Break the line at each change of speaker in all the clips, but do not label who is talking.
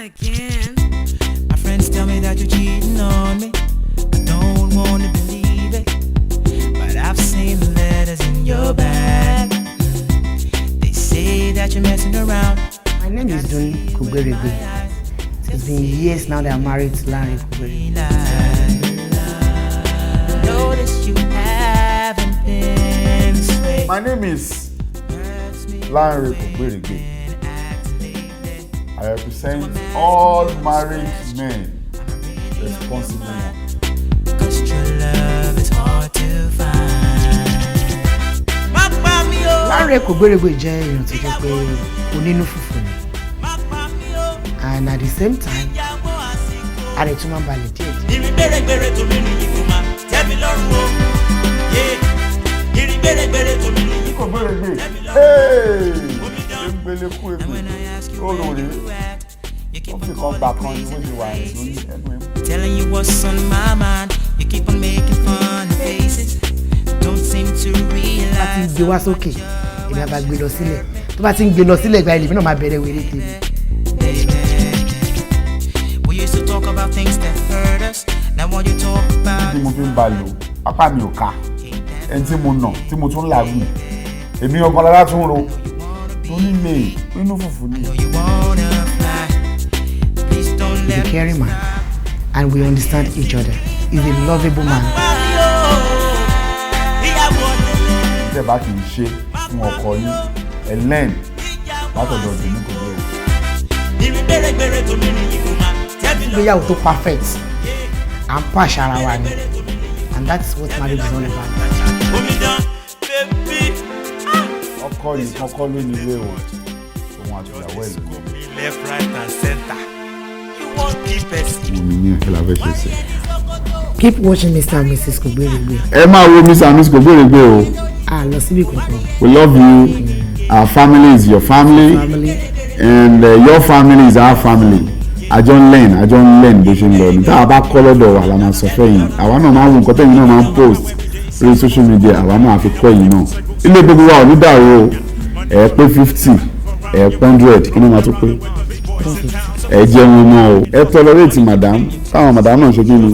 Again. My friends tell me that you're cheating on me. I don't wanna believe it, but I've seen the letters in your bag. They say that you're messing around.
My name is Dun Kogberegbe. It's been years now that I'm married to Lanre Kogberegbe.
Notice you haven't been this way.
My name is Lanre Kogberegbe. I represent all married men, responsible men.
'Cause true love is hard to find. Má pa mí o.
Lanre Kogberegbe jẹ́ èèyàn tó jẹ́ pé onínú fùfù ni, and at the same time,
Ìyàwó àsìkò.
ara ẹ̀ tún máa ń balẹ̀ díẹ̀ díẹ̀.
Ìrìn gbèrègbèrè tó mi rìn yìí kò máa tẹ́ mi lọ́rùn o. Yeah. Ìrìn gbèrègbèrè tó mi rìn yìí kò
Kogberegbe, egbele kú egbe ó lò rè ó fi kan gbà kan ni bó ṣe wà lórí ẹnu ẹ̀.
Telling you what's on my mind, you keep on making funny faces. Don't seem to
Bá ti ń
realize.
gbé wá sókè, èmi á bá gbé lọ sílẹ̀. Tó bá ti ń gbé lọ sílẹ̀, ìgbà ilé mi náà máa bẹ̀rẹ̀ wéré tèmi.
Baby, we used to talk about things that hurt us. Now all you talk about
Tí mo fi ń ba lò, apá mi ò ká ẹni tí mo nà tí mo tún làágùn, èmi ọkàn lára tún ro torí lè inú fùfú ni.
Know you wanna fly. Please don't
He's
let
a caring man and we understand each other. He's a lovable man.
Tẹ́ bá kì í ṣe fún ọkọ yín, ẹ learn látọ̀dọ̀ Dùnní Kogberegbe.
Ìrìn gbèrègbèrè tó mi rìn yìí kò máa tẹ́ mi lọ́rùn.
Ìgbéyàwó tó perfect, à ń pàṣẹ ara wa ni, and that's what marriage is all about.
Omidan, baby.
Ọkọ yìí kọ́kọ́ ló ní ilé o, òun àti ìyàwó ẹ̀ ló ní.
Left, right and center. You want keep person.
Mo ní ní ẹ̀kẹ́ la fẹ́ ṣe sí.
Keep watching Mr. and Mrs. Kogberegbe.
Ẹ máa wo Mr. and Mrs. Kogberegbe o.
A lọ síbi kankan.
We love you. Our family is your family,
Family.
and your family is our family. Àjọ ń learn, àjọ ń learn bó ṣe ń lọ ní. Tá a bá kọ́ lọ́dọ̀ wa la máa sọ fẹ́yìn. Àwa náà máa ń wo nǹkan tẹ́yìn náà máa ń post lórí social media, àwa náà fi kọ́ ẹ̀yìn náà. Ilé gbogbo wa ò ní dàrú o. Ẹ pé 50, ẹ pé 100, kí ló máa tó pé? Ẹ jẹun ọmọ o. Ẹ tolerate madam, táwọn madam náà ṣe kí ni?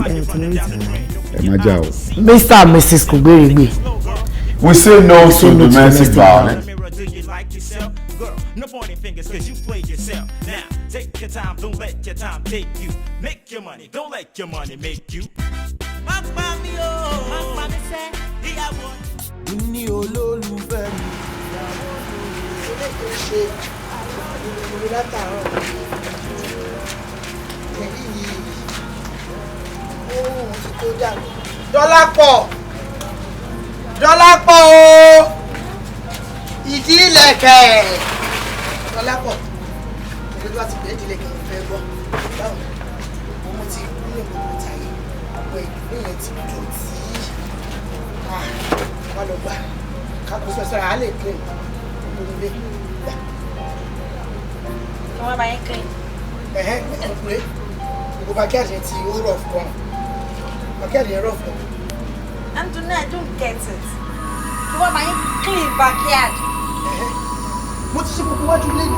Ẹ má jà o.
Mr. and Mrs. Kogberegbe.
We say no to
Say no to
domestic
domestic
violence.
Mirror, do you like yourself? Girl, no pointing fingers, 'cause you played yourself. Now, take your time, don't let your time take you. Make your money, don't let your money make you. Má pa mí o, má pa mí sẹ́, ìyàwó.
Ní olólùfẹ́ mi.
Ṣe orí látàárọ̀ èyí yìí, ohun ti tó dànù. Dọ́lápọ̀, Dọ́lápọ̀ o, ìdí ìlẹ̀kẹ̀ Dọ́lápọ̀, òkè tó bá ti pè é ìdílẹ̀kẹ̀ fẹ́ gbọ́. Báwo òun ti kú ní gbogbo tàyè ọ̀pọ̀ ìpín yẹn ti dọ̀tí wà lọ gbà kákó sọ̀rọ̀ à lè clean gbogbo ilé gbà.
Kí wọ́n bá yín clean?
Ẹ̀hẹ́n, ẹ̀kúrẹ́ gbogbo backyard yẹn ti ó rough gan, backyard yẹn rough gan.
Anthony, I don't get it. Kí wọ́n bá yín clean backyard?
Ẹ̀hẹ́n, mo ti ṣe gbogbo wájú ilé mi,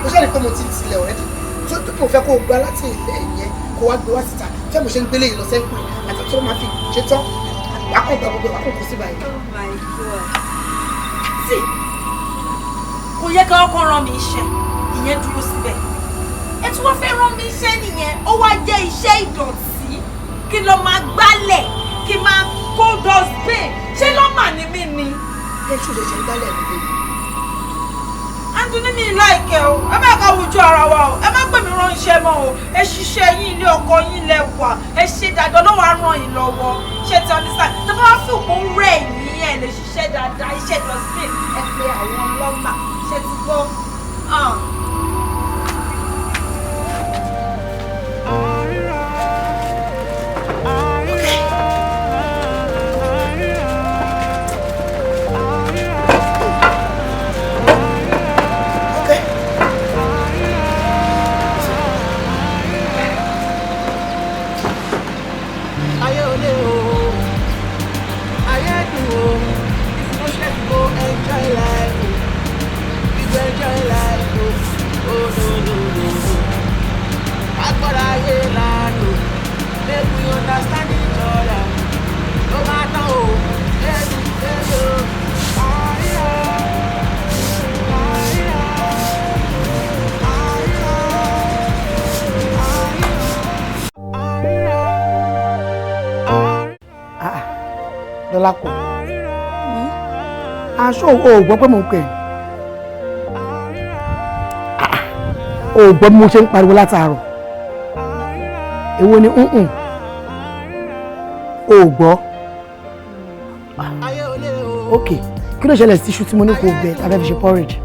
mo ṣàlè pé mo ti tilẹ̀ already tó tó mo fẹ́ kó o gbá láti ilé yẹn kó wá gbé wá síta. Tí mo ṣe ń gbélé yìí lọ sẹ́kùn àti tí wọ́n máa fi ṣe tán, wàá kàn gba gbogbo, wàá kàn kó sí báyìí.
Oh my God. See, kò yẹ kí ọkọ rán mi iṣẹ́, ìyẹn dúró síbẹ̀. Ẹ tí wọ́n fẹ́ rán mi iṣẹ́ nìyẹn, ó wá jẹ́ iṣẹ́ ìdọ̀tí. Kí lọ máa gbálẹ̀, kí máa kó dustbin. Ṣé lọ́mà ni mí ni?
Ẹ ṣó ṣe ṣe ń gbálẹ̀ mi lé?
Anthony, mi like ẹ́ o. Ẹ má ká wojú ara wa o. Ẹ má pè mí ránṣẹ́ mọ́ o. Ẹ ṣiṣẹ́ yín, ilé ọkọ yín lẹ wà. Ẹ ṣe dáadáa, Ọlọ́run á ràn yín lọ́wọ́. Ṣé ti understand? Tó bá wá fún òpó rẹ̀ yín, ẹ lè ṣiṣẹ́ dáadáa, iṣẹ́ dustbin, ẹ pe àwọn ọlọ́mà. Ṣé ti gbọ́? Ah.
Okay.
Ayé olè o, ayé dùn o. If you no stress, you go enjoy life o. You go enjoy life o.
Dọ́lápọ̀, aṣọ ò gbọ́ pé mò ń pè é, ò gbọ́ bí mo ṣe ń pariwo látàárọ̀. Èwo ni ǹǹ ò gbọ́? Ok, kí ló ṣẹlẹ̀ sí iṣu tí mo ní kó bẹ tàbí fi ṣe porridge?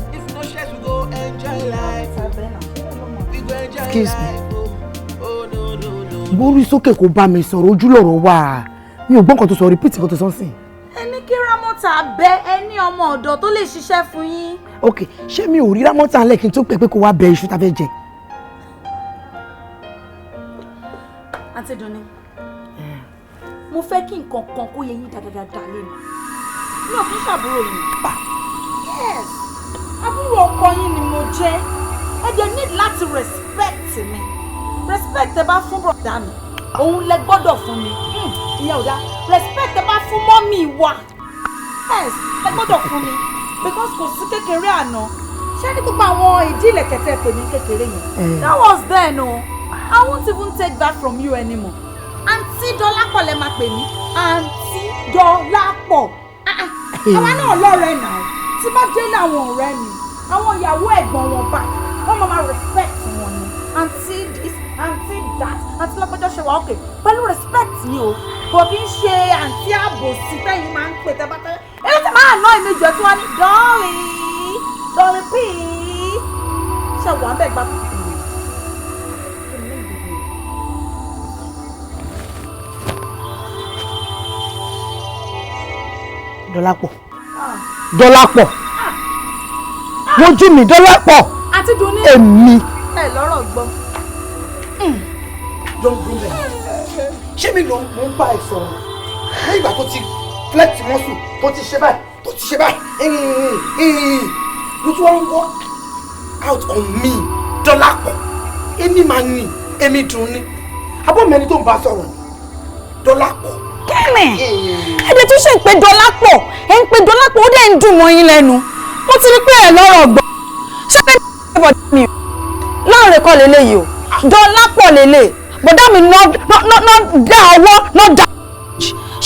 Excuse me, borí sókè kó bá mi sọ̀rọ̀, ojú lọ̀rọ̀ wà. Mi ò gbọ́ nǹkan tó sọ, repeat nǹkan tó sọ sí.
Ẹ ní kí Rámọ́tà bẹ ẹ ní ọmọ ọ̀dọ̀ tó lè ṣiṣẹ́ fún yín.
Ok, ṣé mi ò rí Rámọ́tà ńlẹ̀ kí n tó pè pé kó wá bẹ iṣu tá a fẹ́ jẹ?
Àǹtí Dunni, mo fẹ́ kí nǹkan kan kó yé yín dáadáa lẹ́nu. Mi ò kí ń ṣàbúrò yín. Yes, àbúrò ọkọ yín ni mo jẹ́. Ẹ jẹ́ need láti respect mi. Respect ẹ bá fún bọ̀dá mi, òun lẹ gbọ́dọ̀ fún mi. Ìyá ò dá. Respect ẹ bá fún mọ́mì wa. Yes, ẹ gbọ́dọ̀ fún mi. Because kò sí kékeré àná. Ṣé ní gbogbo àwọn ìdí ìlẹ̀kẹ̀tẹ̀ pè ní kékeré yẹn? That was then o. I won't even take that from you anymore. Àǹtí Dọ́lápọ̀ lẹ máa pè mí. Àǹtí Dọ́lápọ̀. Àwa náà lọ́rẹ̀ẹ́ náà. Tí bá délé àwọn ọ̀rẹ́ mi, àwọn ìyàwó ẹ̀gbọ́n wọn báyìí, wọ́n máa máa respect wọn ni. Àǹtí this, àǹtí that, àǹtí lọ́pẹ́jọ́ ṣe wà okay. Pẹ̀lú respect ni o. Kò kí ń ṣe àǹtí àbòsí tẹ́yìn máa ń pè tẹ́ bá tẹ́lẹ̀. Èyí tí máa ná ìmẹjọ tí wọ́n ní Dolly, Dolly P. Ṣé wà ń bẹ̀ gbà kúkú mi?
Dọ́lápọ̀, Dọ́lápọ̀, wojú mi Dọ́lápọ̀.
Àǹtí Dunni.
Èmi.
Ẹ lọ́rọ̀ gbọ́.
Ṣé mi ló ń bá ẹ sọ̀rọ̀ lẹ́yìn ìgbà tó ti flex muscle, tó ti ṣe báyìí, tó ti ṣe báyìí, ló tún wọ́n work out on me? Dọ́lápọ̀, èmi máa ní èmi dùn ní abọ́ mi ẹni tó ń bá sọ̀rọ̀ Dọ́lápọ̀.
Kẹ́mi, ẹ̀dẹ̀ tún ṣe ń pe Dọ́lápọ̀, ẹ̀ ń pe Dọ́lápọ̀, ó dẹ̀ ń dùn mọ́ yín lẹ́nu. Mo ti rí pé ẹ̀ lọ́rọ̀ gbọ́. Ṣé pé bọ̀dá mi láàrin kọ́ lélẹ́yìí o? Dọ́lápọ̀ lélẹ̀, bọ̀dá mi ná dá ọwọ́ ná dá.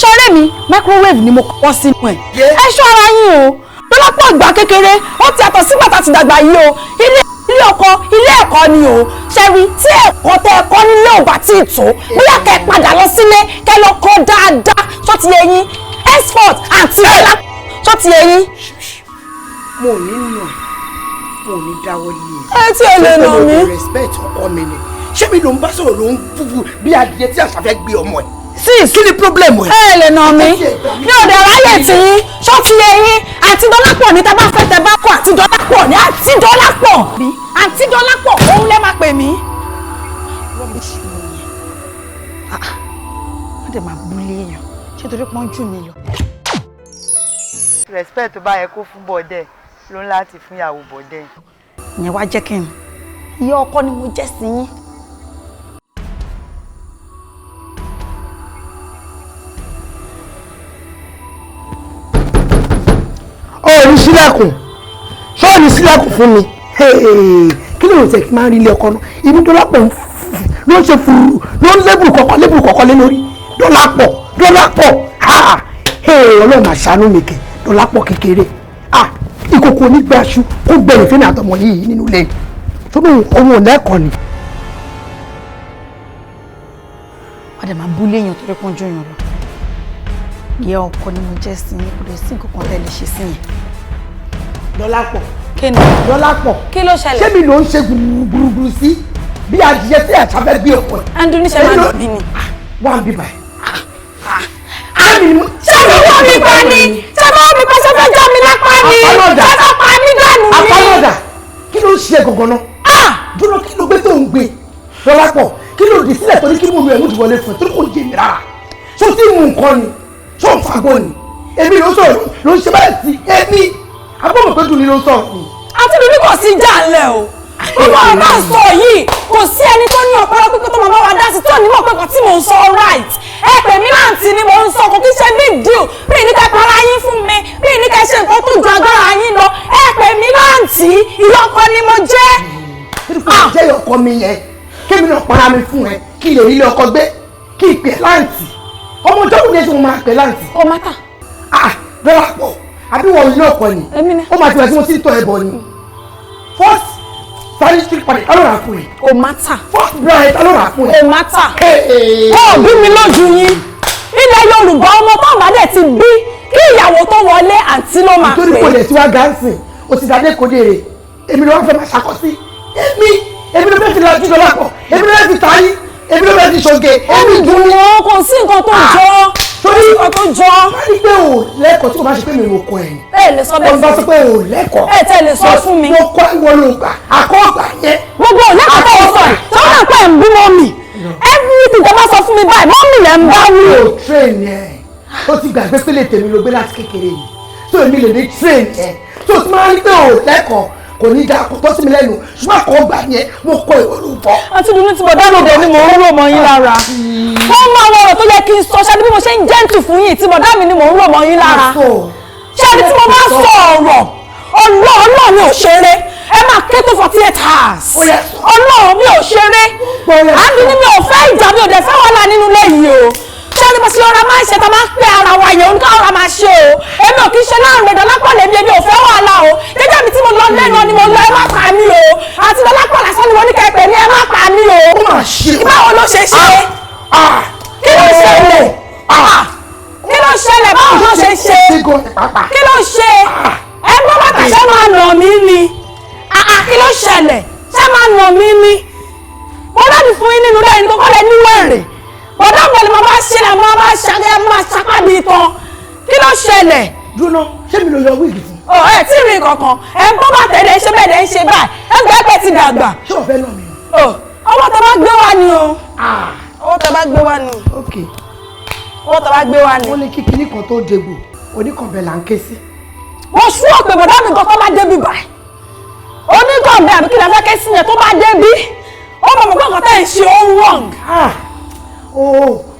Ṣọ́rẹ́ mi, microwave ni mo kọ́ sínú ẹ̀. Ẹ ṣọ́ ara yín o. Dọ́lápọ̀ ìgbà kékeré, ó ti yàtọ̀ sígbà tá a ti dàgbà yìí o. Ilé ọkọ, ilé ẹ̀kọ́ ni o. Ṣẹ́rí tí ẹ̀kọ́ tẹ ẹ̀kọ́ nílé ò bá tí ì tó, bóyá kẹ́ ẹ padà lọ sílé kẹ́ lọ kọ́ dáadáa. Ṣó ti yé yín? Export àti ọlá, ṣó ti yé yín?
Mo ò ní nù ẹ, mo ò ní dáwọ́ lé ẹ.
Ẹ tí ẹ lè nà mí.
Respect ọkọ mi ni. Ṣé mi ló ń bá sọ̀rọ̀ ló ń fúfu bí adìyẹ tí àṣà fẹ́ gbé ọmọ ẹ̀?
Sis,
kí ni problem ẹ?
Ẹ lè nà mí. Mi ò dẹ̀ ráyè tí yín. Ṣó ti yé yín? Àǹtí Dọ́lápọ̀ ní tá bá fẹ́ tẹ bá kọ̀. Àǹtí Dọ́lápọ̀ ní Àǹtí Dọ́lápọ̀. Àǹtí Dọ́lápọ̀ òun lẹ́ máa pè mí. Rọ́bìṣì wo nìyẹn? Wọ́n dẹ̀ máa búlé èèyàn. Ṣé torí pọ́n jù mí lọ?
Respect tó bá yẹ kó fún bọ́dẹ̀ ló ń láti fún ìyàwó bọ́dẹ̀.
Ìyẹn wá jẹ́ kí n. Ìyá ọkọ ni mo jẹ́ sí yín.
Ó ní sílẹ̀kùn, ṣé ò ní sílẹ̀kùn fún mi? Kí ló ń tẹ̀ kí máa ń rí ilé ọkọ náà? Ibi Dọ́lápọ̀ ló ń ṣe fúru, ló ń lébùrù kọ̀ọ̀kan lébùrù kọ̀ọ̀kan lé lórí. Dọ́lápọ̀, Dọ́lápọ̀, Ọlọ́run máa ṣàánú mi kẹ̀. Dọ́lápọ̀ kékeré, ìkòkò onígbàṣu kó gbẹ̀yìn fún mi àtọmọ yìí nínú ilé tó ní òun ò lẹ́kọ̀ọ́ ni.
Wọ́n dẹ̀ máa búlé èèyàn torí pọ́n jù yàn lọ. Ìyá ọkọ ni mo jẹ́ sí yín, kò dẹ̀ sí nǹkan kan tẹ́ lè ṣe sí yẹn.
Dọ́lápọ̀,
Kí ni?
Dọ́lápọ̀,
Kí ló ṣẹlẹ̀?
Ṣé mi ló ń ṣe gbùrùgbùrù sí bí adìyẹ tí àṣà fẹ́ gbé ọkọ ẹ̀?
Andrew ní ṣe máa dùn mí ni.
Wá ń bí báyìí.
Ṣé mi wọ́n mi pa ni? Ṣé mi wọ́n mi pa? Ṣé fẹ́ já mi lápá ni?
Àpánọ̀dà.
Ṣé fẹ́ pa mí dànù ni?
Àpánọ̀dà, kí ló ń ṣe gangan náà? Dúró, kí ló gbé tó ń gbé? Dọ́lápọ̀, kí ló dì sílẹ̀ torí kí mú mi ẹ̀mú ìwọlé fún ẹ torí kò yé mi rárá? Ṣó tí mú nǹkan ni? Ṣó ń fagbó ni? Èmi ló ń sọ̀rọ̀ ló ń ṣe báyìí sí èmi. Abọ́mọ̀ pé dùn ni ló ń sọ̀rọ̀ ni.
Àǹtí Dunni kò sí ìjà ńlẹ̀ o. Gbogbo ọ̀rọ̀ náà sọ yìí, kò sí ẹni tó ní ọpọlọ pípé tó máa bá wa dá sí tí ò ní mọ̀ pé nǹkan tí mò ń sọ right. Ẹ pè mí láǹtí ni mò ń sọ, kò kí ṣe big deal. Bí ní kẹ́ para yín fún mi, bí ní kẹ́ ṣe nǹkan tó ju agbára yín lọ. Ẹ pè mí láǹtí, ìyá ọkọ ni mo jẹ́.
Torí kò jẹ́ ọkọ mi yẹn, kémi náà para mi fún ẹ, kí lè rí ilé ọkọ gbé, kí ìpè láǹtì. Ọmọ ọjọ́ wo ni ẹ ṣe mo máa pè láǹtì?
Kò má tà.
Ah, Dọ́lápọ̀, àbí wọ́n yìí náà kọ́ ni? Ó máa ti wẹ̀ tí mo ti ń tọ́ ẹ bọ̀ ni. First sanitary pad ta ló rà fún ẹ?
Kò matter.
First bride ta ló rà fún ẹ?
Kò matter. Ó bí mi lójú yín. Ilẹ̀ Yorùbá ọmọ tó bá dẹ̀ ti bí kí ìyàwó tó wọlé àǹtí ló máa pè.
Nítorí kò lè tí wá gánsìn, o ti dàdé kò dèrè. Èmi ló wá fẹ́ máa ṣàkọsí. Èmi ló fẹ́ fi lajú Dọ́lápọ̀, èmi ló fẹ́ fi tayín, èmi ló fẹ́ fi ṣoge, èmi dùn ní.
Kò sí nǹkan tó jọ.
Torí
nǹkan tó jọ.
Má ní pé o lẹ́kọ̀ọ́ tí kò bá ṣe pé mi ò kọ ẹ̀yìn.
Ẹ lè sọ bẹ́ẹ̀
fún mi. Mo bá sọ pé o lẹ́kọ̀ọ́.
Ẹ tẹ́ lè sọ fún mi.
Mo kọ́ ìwọ ló gbà, àkọ́gbà yẹn.
Gbogbo lẹ́kọ̀ọ́ tó sọ yìí, tó wà pé ń bí mọ́mì. Everything tó bá sọ fún mi báyìí, mọ́mì lẹ̀ ń bá wí.
Mi ò train ẹ̀. Ó ti gbàgbé pé lè tèmi ló gbé láti kékeré yìí. Tó èmi lè ní train ẹ̀. Tó ti máa ń pé o lẹ́kọ̀ọ́ kò ní dáa kò tọ́ sí mi lẹ́nu ṣùgbọ́n àkọ́gbà yẹn mo kọ́ ìwọ ló bọ̀.
Àǹtí Dùnú ti bọ̀dá mi dẹ̀ ni mò ń rò mọ́ yín lára. Wọ́n máa wọ ọ̀rọ̀ tó yẹ kí n sọ ṣáà bí mo ṣe ń gentle fún yín tí bọ̀dá mi ni mò ń rò mọ́ yín lára. Ṣé ẹni tí mo bá sọ ọ̀rọ̀ Ọlọ́run mi ò ṣeré ẹ máa ké tó 48 hours. Ọlọ́run mi ò ṣeré. Àǹtí ni mi ò fẹ́ ìjà mi ò dẹ̀ fẹ́ wàhálà nínú ilé yìí o. Ṣé ẹni mo ṣe ọ̀rọ̀ máa ń ṣe tá máa ń pẹ́ ara wa yẹn oníkà ọ̀rọ̀ máa ṣe o. Èmi ò kí ń ṣe láàrin Dọ́lápọ̀ lèmi èmi ò fẹ́ wàhálà o. Jẹ́jẹ́ mi tí mo lọ lẹ́nu ni mo lọ ẹ má pa mí o. Àti Dọ́lápọ̀ lásán ni mo ní kẹ́pẹ́ ní ẹ má pa mí o. Báwo ló ṣe ṣe? Kí ló ṣẹlẹ̀? Kí ló ṣẹlẹ̀? Báwo ló ṣe ṣe? Kí ló ṣe? Ẹ gbọ́ bàtà ṣé máa nà mí ni? Kí ló ṣẹlẹ̀? Ṣé máa nà mí ni? Mo láti fún yín nínú lẹ́yìn tó kọ́ lẹ níwèrè. Bọ̀dá mi ni mo bá ṣe là mo bá ṣàgẹ́ mo máa ṣapá bíi tán. Kí ló ṣẹlẹ̀?
Dúró ṣé mi ló yọ wíìgì fún?
Ọ̀ ẹ tí ì rí kankan. Ẹ ń bọ́ bàtà ẹ̀ ṣe bẹ́ẹ̀ ẹ̀ ń ṣe báyìí. Ẹ gbẹ́ pẹ́ ti dàgbà.
Ṣé o fẹ́ nà mí?
Ọwọ́ tó bá gbé wá ni o. Ọwọ́ tó bá gbé wá ni.
Ok.
Ọwọ́ tó bá gbé wá ni.
Wọ́n ní kí kinní kan tó dégbò, oníkànbẹ là ń ké sí.
Mo sú ọ̀pẹ̀ bọ̀dá mi gan tó bá débi báyìí. Oníkànbẹ àbí kí lè fẹ́ ké sí yẹn tó bá débi. Ó mọ̀ mọ̀ pé nǹkan tẹ́ ń ṣe ó wrong.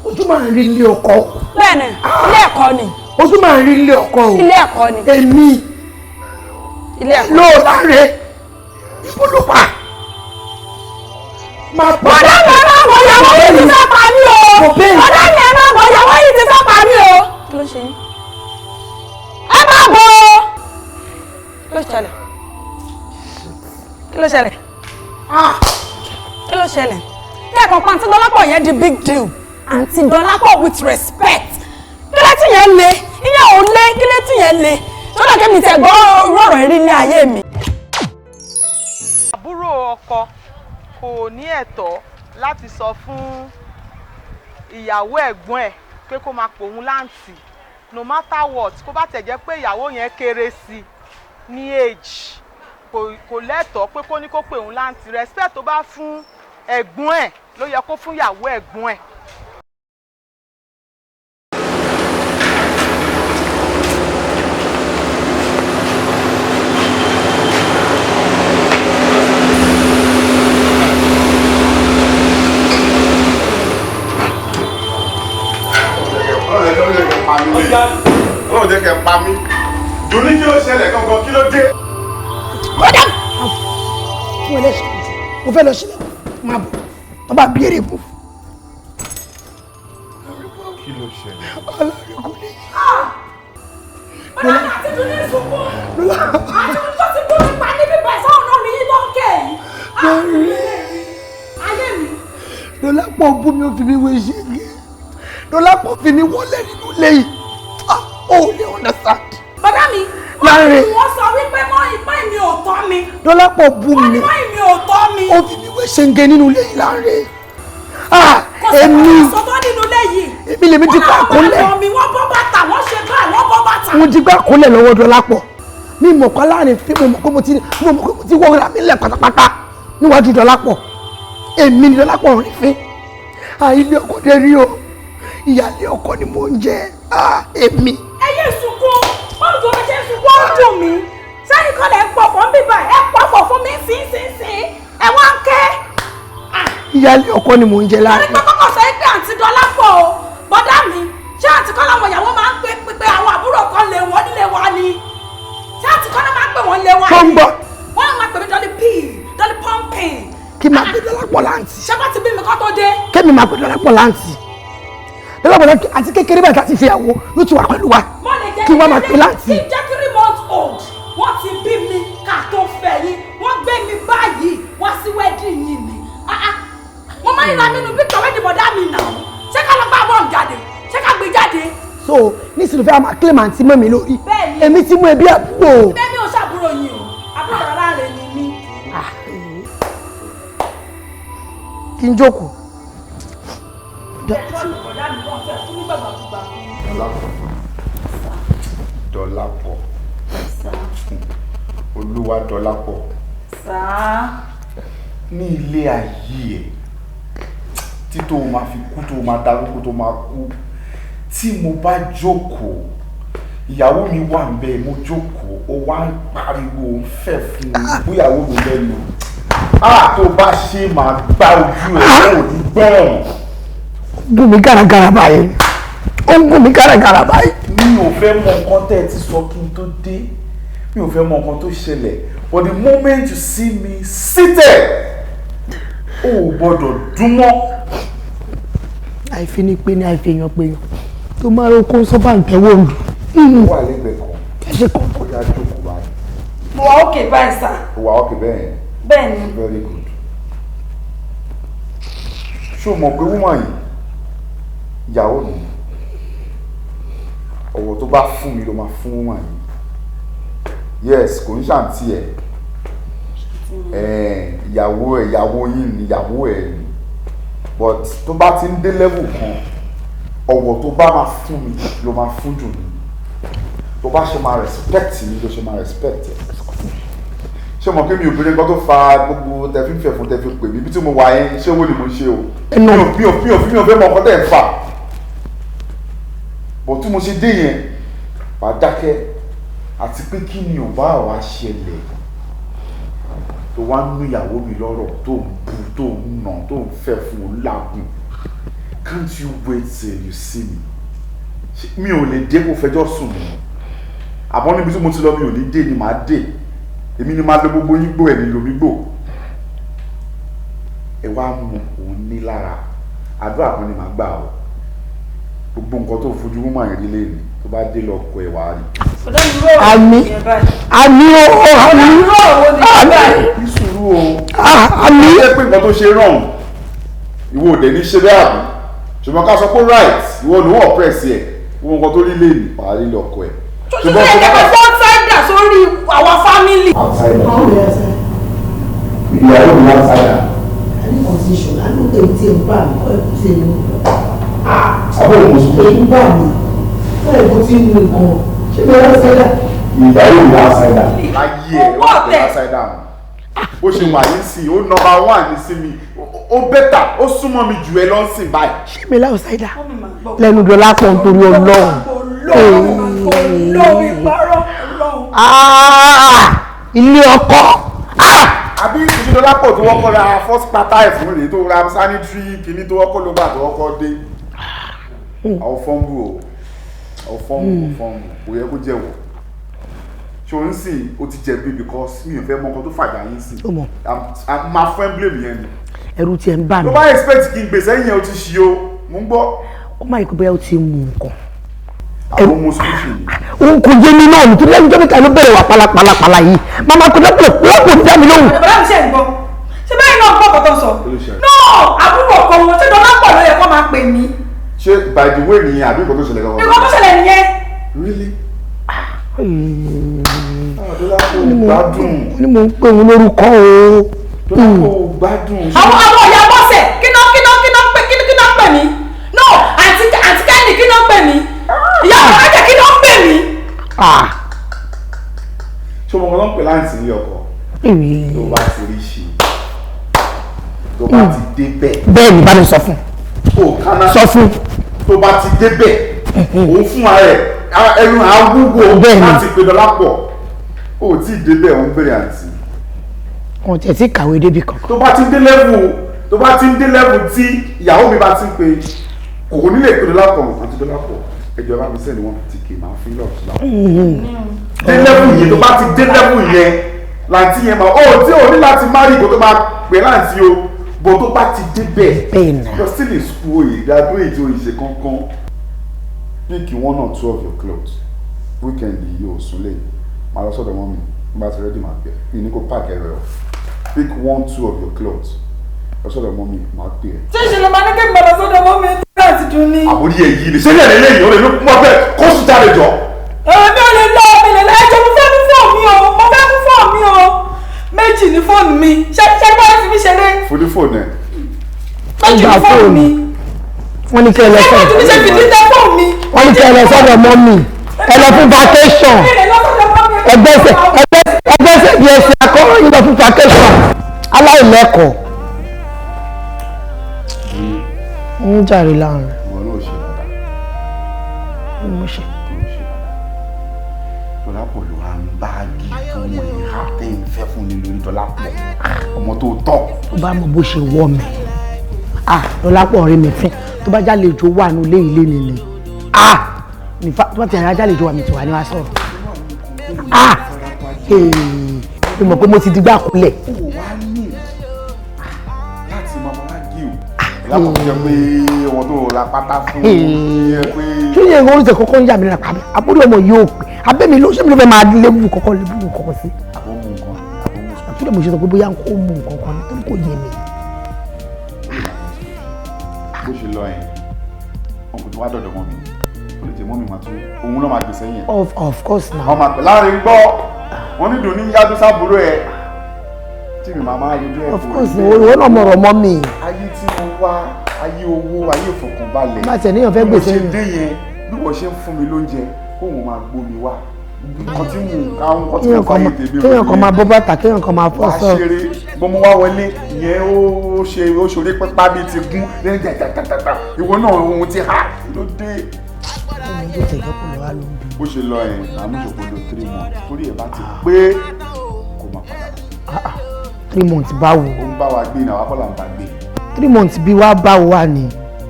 Ojú máa ń rí ilé ọkọ.
Bẹ́ẹ̀ni, ilé ẹ̀kọ́ ni.
Ojú máa ń rí ilé ọkọ o.
Ilé ẹ̀kọ́ ni.
Èmi.
Ilé ẹ̀kọ́.
Lóòláre, ibo ló pa?
Bọ̀dá mi ẹ máa bọ̀ ìyàwó yìí ti fẹ́ pa mí o. Bọ̀dá mi ẹ máa bọ̀ ìyàwó yìí ti fẹ́ pa mí o. Kí ló ṣe yín? Ẹ máa bọ̀ o. Kí ló ṣẹlẹ̀? Kí ló ṣẹlẹ̀? Kí ló ṣẹlẹ̀? Kẹ́kọ̀ọ́ pa Àǹtí Dọ́lápọ̀ yẹn di big deal. Àǹtí Dọ́lápọ̀ with respect. Kí ló ti yẹn le? Ìyẹn ò le, kí ló ti yẹn le? Sọ́dọ̀ kẹ́mi tẹ̀ gbọ́ rọ̀rọ̀ rí ní ayé mi.
Àbúrò ọkọ kò ní ẹ̀tọ́ láti sọ fún ìyàwó ẹ̀gbọ́n ẹ̀ pé kó máa pòun láǹtì no matter what kó bá tẹ̀ jẹ́ pé ìyàwó yẹn kéré sí ní age kò lẹ́tọ̀ọ́ pé kó ní kó pè òun láǹtì. Respect tó bá fún ẹ̀gbọ́n ẹ̀ ló yẹ kó fún ìyàwó ẹ̀gbọ́n ẹ̀.
Ọlọ́run jẹ́ kẹ́ pa mí. Dùnní kí ló ṣẹlẹ̀ gangan, kí ló dé?
Kódà fún ẹlẹ́sìn mo fẹ́ lọ sílẹ̀ máa bọ̀ tó bá bí èrè bù.
Kí ló ṣẹlẹ̀?
Ọlọ́run kò lè.
Bọ̀dá mi àti Dùnní sunkún. Àti Dùnní tó ti kú ti pa níbí báyìí sáwọn náà rí yín tó ń kẹ́ yìí. Ayé mi.
Dọ́lápọ̀ bú mi ó fi mi wé ṣége. Dọ́lápọ̀ fi mi wọlé nínú ilé yìí. Ó lè understand.
Bọ̀dá mi, wọ́n sọ wípé mọ́ ìpín mi ò tọ́ mi.
Dọ́lápọ̀ bú mi.
Wọ́n ní mi ò tọ́ mi.
Ó fi mi wé ṣége nínú ilé yìí láàrin.
Kò sí
Èmi
kò sọ́tọ́ nínú ilé yìí.
èmi lèmi ti gbà kúnlẹ̀.
Wọ́n wọ́n bọ́ bàtà, wọ́n ṣe báyìí, wọ́n bọ́ bàtà.
Mo ti gbà kúnlẹ̀ lọ́wọ́ Dọ́lápọ̀. Mi mọ̀ kọ́ láàrin fí mo mọ̀ pé mo ti wọ́ra mi lẹ̀ pátápátá níwájú Dọ́lápọ̀. Èmi ni Dọ́lápọ̀ rìn fín. Ilé ọkọ dé rí o. Ìyáálé ọkọ ni mò ń jẹ. Èmi.
Ẹ yé sunkún, olùdó mi ṣe ń sunkún ó dùn mí. Sẹ́yìn kan lẹ̀ ń pọ̀fọ̀ ń bíbà, ẹ pọ̀fọ̀ fún mi sínsìnsìn, ẹ wá ń ké.
Ìyáálé ọkọ ni mò ń jẹ láàrin.
Torí pé kọ́kọ́ sọ pé Àǹtí Dọ́lápọ̀ o, bọ́dá mi, ṣé àǹtí kọ́ làwọn ìyàwó máa ń pè pé àwọn àbúrò kan lè wọ́n nílé wa ni? Ṣé àǹtí kọ́ ló máa ń pè wọ́n lé wa ni?
Tó ń gbọ́.
Wọ́n máa pè mí Dọ́lí P, Dọ́lí Pọ́ǹpì.
Kí máa pè Dọ́lápọ̀ láǹtì.
Ṣé bá ti bí mi kọ́ tó dé?
Kémi máa pè Dọ́lápọ̀ láǹtì. Dọ́lápọ̀ láǹtì àti kékeré báyìí láti fi àwo ló ti wà pẹ̀lú wa.
Mo lè jẹ́
Kí wọ́n máa pè láti.
Kí n jẹ́ 3 months old, wọ́n ti bí mi ká tó fẹ́ yín. Wọ́n gbé mi báyìí wá sí wedding yìí ni. Ah, ah. Mo máa ń ra mi nù picture wedding bọ̀dá mi nà ó. Ṣé ká lọ gbá bọ́ọ̀mù jáde? Ṣé ká gbé jáde?
So nísìnyí fẹ́ máa claim àǹtí mọ́ mi lórí.
Bẹ́ẹ̀ni.
Èmi ti mú ẹbí àbúrò.
Bẹ́ẹ̀ mi ò ṣàbúrò yín o, àbúrò rárá rẹ̀ ni mí.
Kí n jókòó.
Bọ̀dá mi wọ́n fẹ́ fún mi gbàgbàkúgbà.
Dọlápọ̀, Olúwa Dọlápọ̀.
Sáà.
Ní ilé ayé ẹ tí tó o máa fi kú, tó o máa darúgbó, tó o máa kú, tí mo bá jókòó, ìyàwó mi wà ń bẹ, mo jókòó, ó wá ń pariwo, ó ń fẹ́ fún un bóyàwó mi lẹ́nu, á tó bá ṣe máa gbá ojú ẹ, ò ní gbọ́ràn.
Gùn mí gàràgàrà báyìí, ó ń gùn mí gàràgàrà báyìí.
Mi ò fẹ́ mọ nǹkan tẹ́ ẹ ti sọ kí n tó dé, mi ò fẹ́ mọ nǹkan tó ṣẹlẹ̀, but the moment you see me seated, o ò gbọ́dọ̀ dún mọ́.
Àìfi ní pé ní àìfi èèyàn pé èèyàn tó máa ń kó sọ́bà ń tẹ́wọ́ lù.
Ó wà lẹ́gbẹ̀ẹ́ kan.
Ẹ ṣe kàn.
Ó yá, jókòó báyìí.
Mo wà ókè báyìí sà.
Ó wà ókè bẹ́ẹ̀ yẹn?
Bẹ́ẹ̀ ni.
Very good. Ṣé o mọ̀ pé woman yìí, ìyàwó mi ni? Ọ̀wọ̀ tó bá fún mi ló máa fún woman yìí. Yes, kò ń ṣàǹtí ẹ̀, ìyàwó ẹ̀, ìyàwó yín ni, ìyàwó ẹ̀ ni, but tó bá ti ń dé level kan, ọ̀wọ̀ tó bá máa fún mi ló máa fún jù mí. Tó bá ṣe máa respect mi ló ṣe máa respect ẹ̀. Ṣé mo kí mi ò bèrè nǹkan tó fa gbogbo tẹ̀fí fẹ̀ fún tẹ̀fí pè mí? Bí tí mo wà yẹn, ṣé owó ni mo ń ṣe o? Mi ò fẹ́ mọ nǹkan tẹ̀ ń fà bọ̀. Tí mo ṣe dé yẹn, wàá dákẹ́. Àti pé kí ni ò bá wa ṣẹlẹ̀ tó wá ń nú ìyàwó mi lọ́rọ̀, tó ń bu, tó ń nà, tó ń fẹ́ fún un lágùn? Can't you wait till you see me? Mi ò lè dé kó fẹjọ́ sùn mí àbọ̀ níbi tí mo ti lọ. Mi ò ní dé ni màá dé, èmi ni màá lo gbogbo yín gbó ẹ̀ ní lomi gbò. Ẹ wá mú òun ní lára. Àdúrà kan ni màá gbà ọ́. Gbogbo nǹkan tó fojú mú màá rí lẹ́nu, tó bá dé lọ kọ ẹ̀ wá rí.
Àmín, àmín o, àmín, àmín.
Ní sùúrù o.
Àmín.
Ó jẹ́ pé nǹkan tó ṣe wrong, ìwọ ò dẹ̀ ní ṣe bẹ́ẹ̀ àbí? Ṣùgbọ́n ká sọ pé right, ìwọ ló wọ̀ press ẹ̀. Gbogbo nǹkan tó rí lẹ́nu, wàá rí lọ́kọ ẹ̀.
Ṣùgbọ́n ṣe kẹ́kọ̀ọ́ fún outsider sórí àwọn family.
Outsider, ìyàwó mi outsider.
Àní kan ti ṣọlá ló tẹ̀ tí ń bá mi kọ́ ẹ̀kú sí ẹni.
Àbúrò mo sọ.
Èyí ń bà mí kọ́ ẹ̀kú tí ń nu nǹkan ṣé mi outsider.
Ìyàwó mi outsider. Láyé ẹ̀
Owó
wọ́n pè
ọ̀tẹ̀.
outsider mọ́. Bó ṣe wà yín sí, ó number one ní sí mi, ó better, ó súnmọ́ mi jù ẹ lọ́sìn báyìí.
Ṣé mi outsider lẹ́nu dọ́là pọ̀ nítorí Ọlọ́run.
Lórí parọ́ Ọlọ́run.
Ah, ilé ọkọ.
Àbí ìṣèjọlápọ̀ tó wọ́kọ́ ra first pata ẹ̀ fún rèé, tó ra sanitary kìíní tó wọ́kọ́ ló gbà tó wọ́kọ́ dé. Àwọn fọ́nbù o, àwọn fọ́nbù, fọ́nbù kò yẹ kó jẹ́wọ́. Ṣé o ń sìn o ti jẹ̀bi? Because mi ò fẹ́ mọ nǹkan tó fàjà yín sí.
Ó mọ̀.
Máa fún emblem yẹn ni.
Ẹ̀rù tiẹ̀ ń bà mí.
Tó bá expect kí n gbèsè yẹn, o ti ṣí o, mo ń gbọ́.
Ó má yẹ kó bóyá ó ti mú nǹkan.
Àwọn ọmọ sùkúrù ni.
Òun kò yé mi náà, nítorí lẹ́nu jọ́ mẹ́ta ló bẹ̀rẹ̀ wà pálapàla yìí. Màmá kò dẹ́pọ̀ lọ́pọ̀ ní dá mi lóhùn.
Bọ̀dá mi, ṣe ń gbọ́? Ṣé báyìí náà gbọ́ kọ́tọ̀ sọ? No, àbúrò ọkọ wọn, ṣé dọ́là pọ̀ ló yẹ kó máa pè mí?
Ṣé by the way nìyẹn àbí nǹkan tó ṣẹlẹ̀ gangan?
Nǹkan tó ṣẹlẹ̀ nìyẹn.
Really? Dọ́lápọ̀ gbádùn.
Ó ní mò ń pè òun lórúkọ o.
Dọ́lápọ̀ gbádùn.
Àwọn ìyá bọ́sẹ̀, kí náà pè mí? No, àǹtí Kẹ́hìndé, kí náà pè mí? Ìyá Ọ̀rẹ́kẹ̀, kí náà pè mí?
Ṣé o mọ̀ nǹkan tó ń pè láǹtì ní ọkọ? Tó bá ti rí ṣe, tó bá ti débẹ̀.
Bẹ́ẹ̀ ni, bá mi sọ fún.
Ó kánná.
Sọ fún.
Tó bá ti débẹ̀, òun fún ara ẹ̀ ẹnu àwúwo
Bẹ́ẹ̀ ni.
láti pe Dọ́lápọ̀. Ó tí ì débẹ̀, òun bèrè àǹtí.
Wọn tiẹ̀ ti kàwé débi kankan.
Tó bá ti ń dé level, tó bá ti ń dé level tí ìyàwó mi bá ti ń pe, kò ní lè pe Dọ́lápọ̀, àti Dọ́lápọ̀, ẹjọ́ bá mi send 150K, máa fún lọ́ọ̀tún láwọn. Dé level yẹn, tó bá ti dé level yẹn, láǹtí yẹn máa ó tí ò ní láti má rí ìgò tó máa pè láǹtí o bò. Tó bá ti débẹ̀,
Bẹ́ẹ̀ ni.
you're still in school, yìí graduate o, ìṣe kankan. Pick one or two of your clothes.
Weekend yìí ò súnlé, máa lọ sọ́dọ̀ mummy. N bá ti ready, máa pè é. Mi ní kó pack ẹrù ẹ o. Pick one two of your clothes, lọ sọ́dọ̀ mummy, máa pè é.
Ṣé ìṣẹ̀lẹ̀ máa ní kí n bọ̀dọ̀ sọ́dọ̀ mọ́ mi láti dùn ní?
Àbórí ẹ̀ yìí ni, ṣé ní ẹ̀rẹ́ lẹ́yìn ó lè ló mọ̀ bẹ́ẹ̀ kó sùn jáde jọ.
Èmi ò lè lọ, mi lè lọ. Ẹjọ́, mo fẹ́ mú fóònù mi o, mo fẹ́ mú fóònù mi o. Méjì ní fóònù mi. Ṣé báyìí fi mí ṣeré?
Fún ní fóònù ẹ̀.
Méjì ní fóònù mi.
Wọ́n ní kí ẹ lọ
Ṣé
sọ́dọ̀
wọ́n ti fi ṣe fìdí tẹ fóònù mi?
Wọ́n ní kí ẹ lọ sọ́dọ̀ mummy, ẹ lọ fún vacation.
Mi lè lọ sọ́dọ̀ mummy.
Ẹgbẹ́sẹ̀ ẹgbẹ́sẹ̀ bí ẹsẹ̀ akọ́rọ́ yín lọ fún vacation, aláìlẹ́kọ̀ọ́. Ń jàre láàrin.
Ìwọ náà ṣe dáadáa.
Ni mo ṣe.
Tó ń ṣe dáadáa. Dọlápọ̀ ló wá ń báàgì tó ń wọ̀nyí ha tẹ́ ń fẹ́ fún ni lórí Dọlápọ̀ ọmọ tó tọ́.
Tó bá mọ bó ṣe wọ́ mi, ah, Dọlápọ̀ rí mi fín. Tó bá jálejò wà ní ilé ilé ni ah, nífa tó bá ti àrà jálejò wà mí tí wà ní wá sọ̀rọ̀. Ah, ee, mo mọ̀ pé mo ti digbá kulẹ̀.
Ó wá ní láti máa wá gí o. Dọlápọ̀ tó jẹ́ pé ọmọ tó ra pátá fún yẹ pé.
Kí ni ẹ̀rọ oúnjẹ kọ́kọ́ ń yà mí lára pàmò àbúrò ọmọ yóò pè abẹ́mi ló ṣé mi ló fẹ́ máa léwu kọ́kọ́ léwu kọ́kọ́ sí?
Àbọ̀ mú nǹkan, àbọ̀ mú sùn.
Àbúrò mo ṣe sọ pé bóyá kó mú nǹkan kan nítorí kò yé mi.
Bó ṣe lọ yẹn, ọkùnrin tó wá dọ̀dọ̀ mọ́ mi, ó lè jẹ́ mọ́ mi máa tún òun náà máa gbèsè yẹn.
Of course now.
Wọ́n máa pè láàrin gbọ́, wọ́n ní dùn ní yájú sábúrò ẹ̀ tí mi máa máa rojú ẹ̀.
Of course, ìwọ náà mọ̀rọ̀ mọ́ mi.
Ayé tí mo wá, ayé owó, ayé ìfọ̀kànbalẹ̀.
Má tẹ̀ níyàn fẹ́ gbèsè
Bí mo ṣe
yẹn.
dé yẹn, bí wọ́n ṣe ń fún mi lóúnjẹ, kóun máa gbómi wá, nǹkan tí mò ń ká, nǹkan tí mo fàyè tèmi.
Kéèyàn kan máa bọ́ bàtà, kéèyàn kan máa fọ́
Wàá
sọ.
ṣeré bọ́mọ wá wọlé ìyẹn, ó ṣe ó ṣeré pẹ́pá bíi ti gún lẹ́yìn tàtàtàtà. Ìwọ náà ohun ti há ló dé.
Ọmọ tó tẹ̀jọ́ kò lọ́wọ́ ló ń bí.
Bó ṣe lọ yẹn, àmúṣòkòlò 3 months torí ẹ̀ bá ti pé kó máa padà.
3 months báwo?
Ó ń bá wa gbé ní, àwa kọ́ là ń bá gbé.
3 months bí wàá báwo wà ní?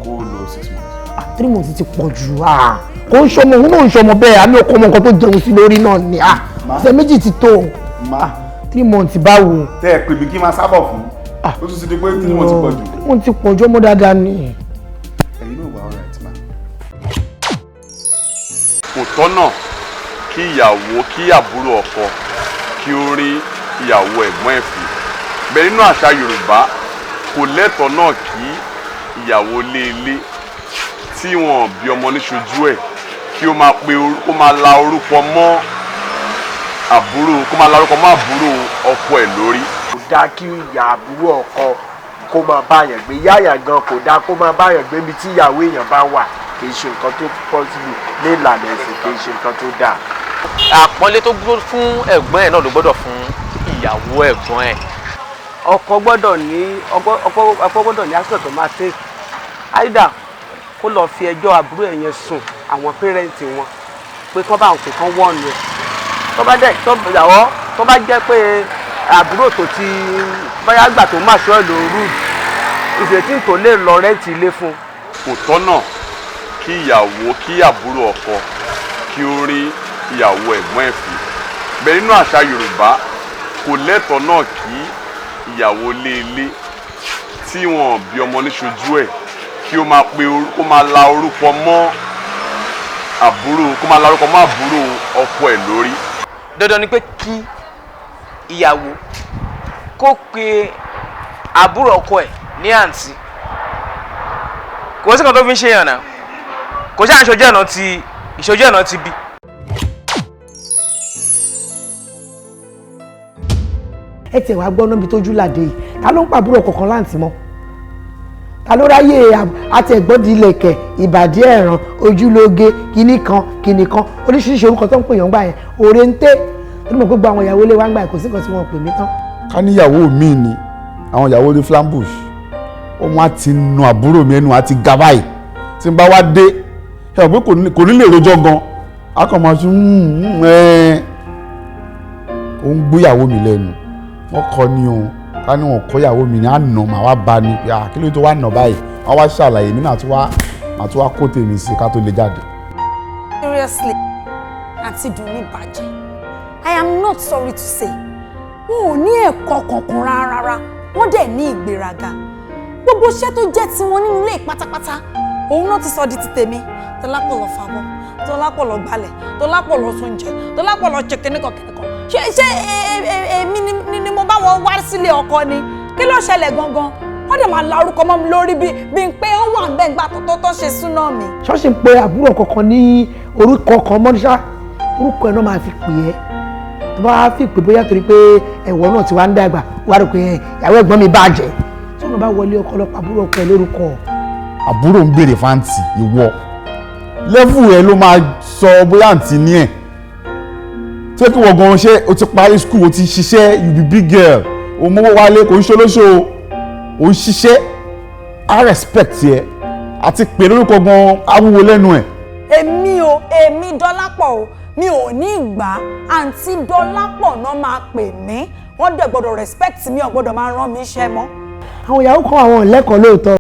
Kó lọ 6 months.
Ah, 3 months ti pọ̀ jù. Ah, kò ń ṣọmọ, òun náà ń ṣọmọ bẹ́ẹ̀. Àmì òkú ọmọ nǹkan tó jẹun sí lórí náà ni. Ah, ọ̀sẹ̀ 2 ti tó.
Má
3 months báwo?
Tẹ́ ẹ pè mí kí n máa sábọ̀ fún, ó tún ti di pé 3 months pọ̀ jù.
3 months ti pọ̀ jù, ọmọ dáadáa ni.
Ẹ̀yin náà wà all right ma.
Kò tọ́nà kí ìyàwó, kí àbúrò ọkọ kí ó rí ìyàwó ẹ̀gbọ́n ẹ̀ fín. Bẹ́ẹ̀ nínú àṣà Yorùbá, kò lẹ́tọ̀ọ́ náà kí ìyàwó lé ilé tí wọn bí ọmọ níṣojú ẹ̀ kí ó máa pe kó máa la orúkọ mọ́ àbúrò, kó máa la orúkọ mọ́ àbúrò ọkọ ẹ̀ lórí.
Kò dáa kí ìyá àbúrò ọkọ kó máa báyàn gbé yáyà gan. Kò dáa kó máa báyàn gbé ibi tí ìyàwó èèyàn bá wà. Kì í ṣe nǹkan tó possible ní ìlànà ẹ̀sìn, kì í ṣe nǹkan tó dáa.
Àpọ́nlé tó gbó fún ẹ̀gbọ́n ẹ̀ náà ló gbọ́dọ̀ fún ìyàwó ẹ̀gbọ́n ẹ̀.
Ọkọ gbọ́dọ̀ ní ọkọ gbọ́dọ̀ ní action tó máa take, either kó lọ fi ẹjọ́ àbúrò ẹ̀ yẹn sùn àwọn parents wọn pé kán bá òun pè, kán wọ́ọ̀nù ẹ̀. Tó bá dẹ̀ tó ìyàwó, tó bá jẹ́ pé àbúrò tó ti báyà gbà tó máa ṣọ́ ẹ̀ ló rude ìṣètì tó lè lọ rent ilé fún un.
Kò tọ́nà kí ìyàwó, kí àbúrò ọkọ kí ó rí ìyàwó ẹ̀gbọ́n ẹ̀ fín. Bẹ́ẹ̀ nínú àṣà Yorùbá, kò lẹ́tọ̀ọ́ náà kí ìyàwó lé ilé tí wọn bí ọmọ níṣojú ẹ̀ kí ó máa pe kó máa la orúkọ mọ́ àbúrò, kó máa la orúkọ mọ́ àbúrò ọkọ ẹ̀ lórí.
Dandan ni pé kí ìyàwó kó pe àbúrò ọkọ ẹ̀ ní àǹtí. Kò sí kan tó fi ń ṣe yàn náà, kò sí àǹṣojú ẹ̀nà ti ìṣojú ẹ̀nà ti bí.
Ẹ tiẹ̀ wá gbọ́ níbi tójú làdé yìí, ta ló ń pàbúrò kọ̀ọ̀kan láǹtí mọ́? Ta ló ráyè àti ẹ̀gbọ́dì ilẹ̀kẹ̀ ìbàdí ẹ̀ràn ojúlóge kinní kan kinní kan, oríṣiríṣi orúkọ tó ń pè yàn gbà yẹn, òrèǹté tó ní mọ̀ pé gbogbo àwọn ìyàwó ilé wa ń gbà yẹn, kò sí nǹkan tí wọ́n pè mí tán.
Ká níyàwó mi ni àwọn ìyàwó ní flambush, òun á ti nu àbúrò mi, ẹnu á ti ga báyìí. Tí n bá wá dé, ẹ mọ̀ pé kò ní lè rojọ́ gan, a kàn máa ṣe ẹ ó ń gbéyàwó mi lẹ́nu. Wọ́n kọ́ ni o, ká ní wọn kọ́ ìyàwó mi ní àná, màá wá bá ní pé kí ló tó wá nà báyìí. Wọ́n wá ṣàlàyé, mi náà tún wá, màá tún wá kó tèmi sí ká tó lè jáde.
Seriously, àǹtí Dùnní bàjẹ́. I am not sorry to say, wọn ò ní ẹ̀kọ́ kankan rárá, wọ́n dẹ̀ ní ìgbéraga. Gbogbo iṣẹ́ tó jẹ́ tiwọn nínú ilé pátápátá, òun náà ti sọ di ti tèmi. Dọlápọ̀ lọ fàbọ̀, Dọlápọ̀ lọ gbalẹ̀, Dọlápọ̀ lọ sóúnjẹ, Dọlápọ̀ lọ ṣe kìnìkan kìnìkan. Ṣé èmi ni mo bá wọn wá sílé ọkọ ni? Kí ló ṣẹlẹ̀ gangan? Wọ́n dẹ̀ máa la orúkọ mọ́ mi lórí bí n pé ó wà bẹ́ẹ̀ gbà tó ṣe súná mi.
Ṣọ́ọ̀ṣì ń pe àbúrò kankan ní orúkọ kan mọ́níṣá, orúkọ ẹ̀ náà máa fi pè é. Tó bá fi pè bóyá torí pé ẹ̀wọ̀ náà ti wá ń dàgbà, wá rò pé ìyàwó ẹ̀gbọ́n mi bàjẹ́. Tí wọ́n bá wọlé ọkọ lọ́pàá àbúrò ọkọ ẹ̀ lórúkọ.
Àbúrò ń béèrè fáǹtì ìwọ. Lẹ́fù ẹ ló máa sọ bóyá àǹtí ní ẹ̀. Ṣé kí wọ́n gan ṣe o ti parí school, o ti ṣiṣẹ́, you be big girl, o mówó wálé, kò ń ṣe olóṣò, o ń ṣiṣẹ́, I respect yẹ, àti pè lórúkọ gan awúwo lẹ́nu ẹ̀.
Èmi o, èmi Dọlápọ̀ o, mi ò ní ìgbà, àǹtí Dọlápọ̀ náà máa pè mí, wọ́n dẹ̀ gbọ́dọ̀ respect mi, ò gbọ́dọ̀ máa rán mi iṣẹ́ mọ́.
Àwọn ìyàwó kan àwọn ìlẹ́kọ̀ọ́ lóòótọ́.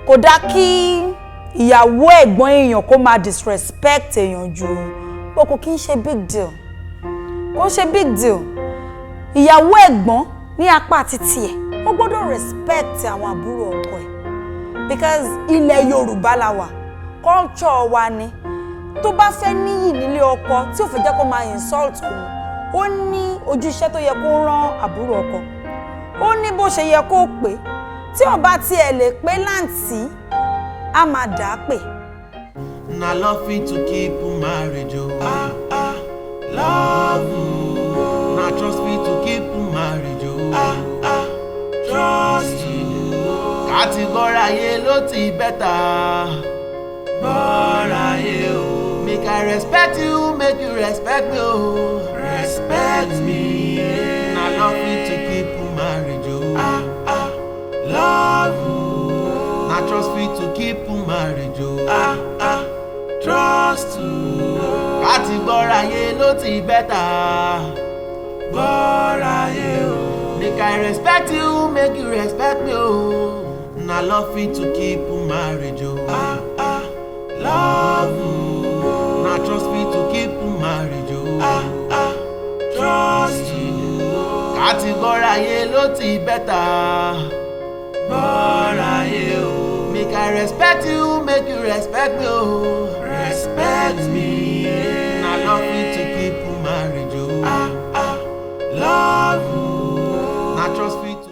Kò dáa kí ìyàwó ẹ̀gbọ́n èèyàn kó máa disrespect èèyàn jù ó, kò kí ń ṣe big deal, kò ń ṣe big deal. Ìyàwó ẹ̀gbọ́n ní apá títí ẹ̀, ó gbọ́dọ̀ respect àwọn àbúrò ọkọ ẹ̀ because ilẹ̀ Yorùbá la wà, culture wa ni. Tó bá fẹ́ níyì nílé ọkọ tí ò fẹ́ jẹ́ kó máa insult òun, ó ní ojúṣe tó yẹ kó rán àbúrò ọkọ, ó ní bó ṣe yẹ kó pè. Tí ó bá tiẹ̀ lè pé láǹtí, á máa dà á pè.
Na love fit to keep marriage o. Ah ah, love o. Na trust fit to keep marriage o. Ah ah, trust o. Kàtígọ́ráyé ló ti bẹ́tà. Gbọ́ráyé o. Make I respect you, make you respect me o. Respect me. Na love fit to keep marriage o. Ah ah. Love o. Na trust fit to keep marriage o. Ah ah, trust o. Láti gbọ́ráyé ló ti bẹ́tà. Gbọ́ráyé o. Make I respect you, make you respect me o. Na love fit to keep marriage o. Ah ah, love o. Na trust fit to keep marriage o. Ah ah, trust o. Láti gbọ́ráyé ló ti bẹ́tà. Gbọ́ráyé o. Make I respect you, make you respect me o.